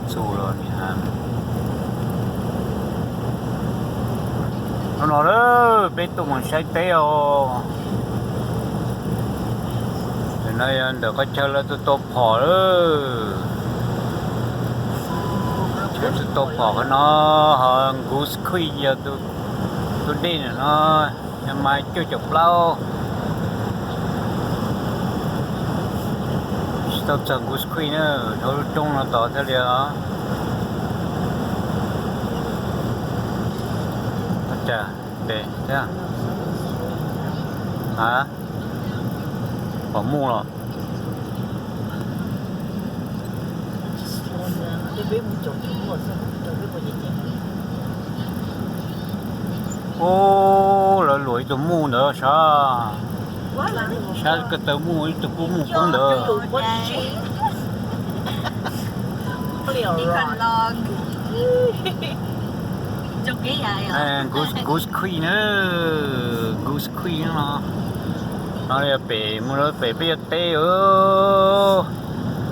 Txus los nim ha. Hnub no lawm peb tuaj mus saib teb os. Tam no yog ntawm qhov chaw lawv tuaj tua phom lawm. Lawv tuaj tua phom qhov no, ho Goose Creek yog tus dej ntawm no, yog mais cuaj caum plaub. Tsis tau txog Goose Creek na, dhau lub roob no tod thiaj li os. Ua cas ntev thiab. A, pom muj los. Ub, lawv luam ib tug muj ntawd sav, sav ko taw muj ib tug kub muj koob ntawd. Goose Creek na, Goose Creek no. No yog pem mus rau pem peb yuav teb,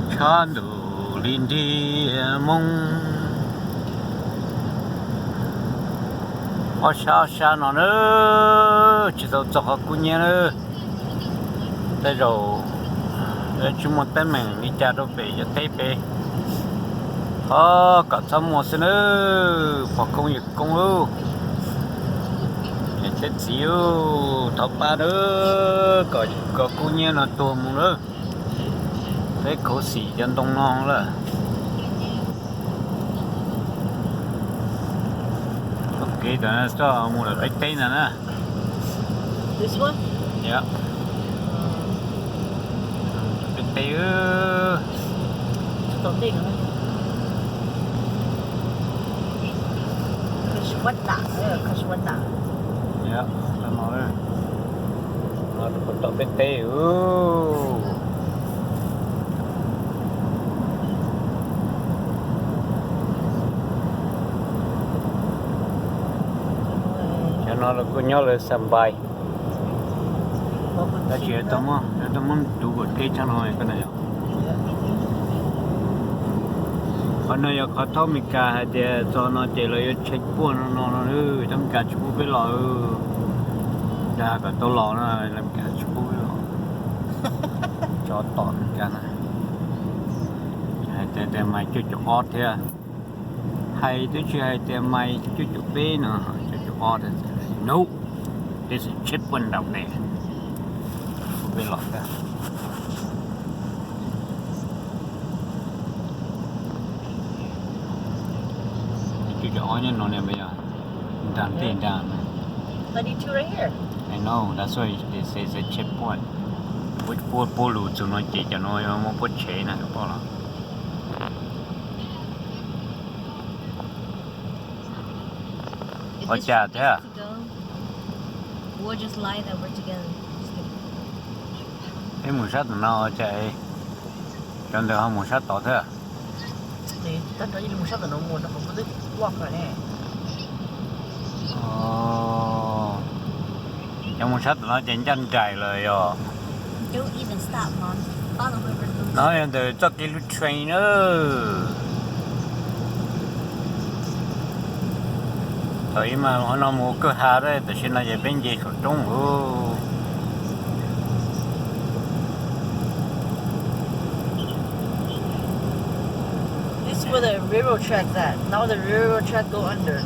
tshab ntuj li nrig moo. Ob sab ob sab no na, tsis tau txog qhov kub hnyiab na. Tej zaum tsis muaj teeb meem li cas rau pem yuav teb pem. Thov kom txhob muaj xwb na, pom koob yawm koob lub. Niam thiab txiv, thov pab na, kom kub hnyiab no tuag mus na. Peb khuv xim cov ntoo no lawm. Txoj kev ntawd txoj mus lawm peb teb ntag na. Yog peb teb. Yog, no, no, tom peb teb. Cov no los kuj nyob lawv Sunbay. Tab sis tau muab, tau muab rub kom deb tshaj no ko na yom. Qhov no yog qhov thaub Amelikas hais tias txog no ces lawv yuav check point no no no, thaub Amelikas tsis pub peb los. Dag kom tau los no, Amelikas tsis pub peb los. Cov tom Amelikas na, hais tias mais cuaj caum ob thiab. Hais twb tsis hais tias mais cuaj caum peb no, cuaj caum ob thiab. No, this is check point down there. Peb los thiab. Cuaj caum ob nyob no ne, yog nrag ntej nrag. I know, that's why they say it's a check point. Puab, puab lus txug no ces cov no muaj puab tshev na, puab los. Ua cas thiab? Peb mus sab tom no ua cas cov ntawd ho mus sab tod thiab? Cov mus sab tom no ces ncaj nraim lawm yog. No yog ntawm txoj kev hlub train na. Thaum ub mas qhov no mus kwj ha, tam sim no ces peb nce saum roob lawm. This is where the railroad tracks at. Now the railroad track go under.